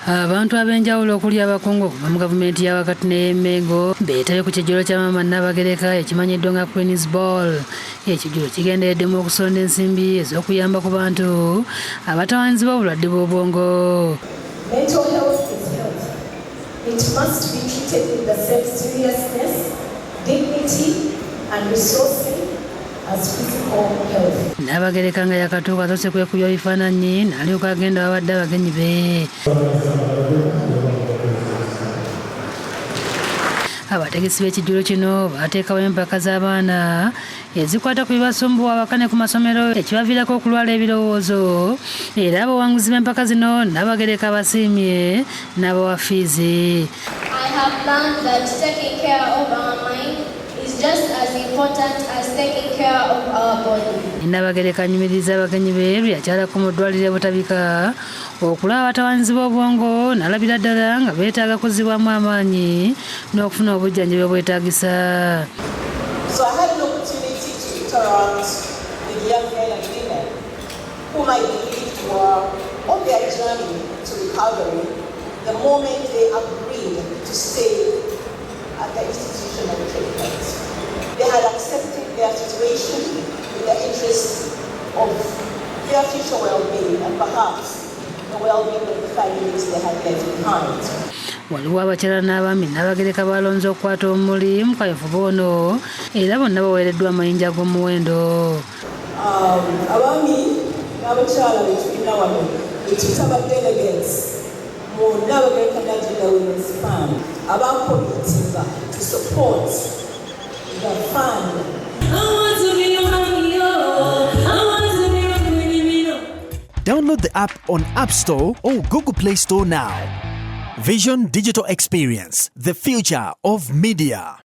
Abantu ab'enjawulo okuli abakungu okuva mu gavumenti ya wakati n'ey'Emmengo beetabye ku kijjulo kya Maama Nnaabagereka ekimanyiddwa nga Queen's Ball. Ekijjulo kigendereddemu okusonda ensimbi ez'okuyamba ku bantu abatawaanyizibwa obulwadde bw'obwongo. Mental health is health. It must be treated with the same seriousness, dignity and resourcing as physical health. Nnaabagereka nga yakatuuka asoose kwekubya bifaananyi n'alyoka agenda awabadde abagenyi be. Abategesi b'ekijjulo kino baateekawo empaka z'abaana ezikwata ku bibasumbuwa awaka ne ku masomero ekibaviirako okulwala ebirowoozo era abawanguzi b'empaka zino Nnaabagereka abasiimye n'abawa fiizi. I have learned that taking care of our mind is just as important as taking care of our body. Nnabagereka anyumiriza abagenyi be lwe yakyalako mu ddwaliro e Butabika okulaba abatawaanyizibwa obwongo n'alabira ddala nga beetaaga kuzzibwamu amaanyi n'okufuna obujjanjabi obwetaagisa. So I had an opportunity to interact with young men and women whom I believed were on their journey to recovery the moment they agreed to stay at the institution of treatment. They had accepted their situation in the interest of their future well-being and perhaps the well-being of the families they had left behind. Waliwo abakyala n'abaami Nnabagereka balonze okukwata omuli mu kaweefube ono era bonna baweereddwa amayinja ag'omuwendo. Abaami n'abakyala betulina wano betuyita ba delegates mu Nnaabagereka Nagginda Women's Fund abacommittinga to support the fund. Download the app on App Store or Google Play Store now. Vision Digital Experience, the future of media.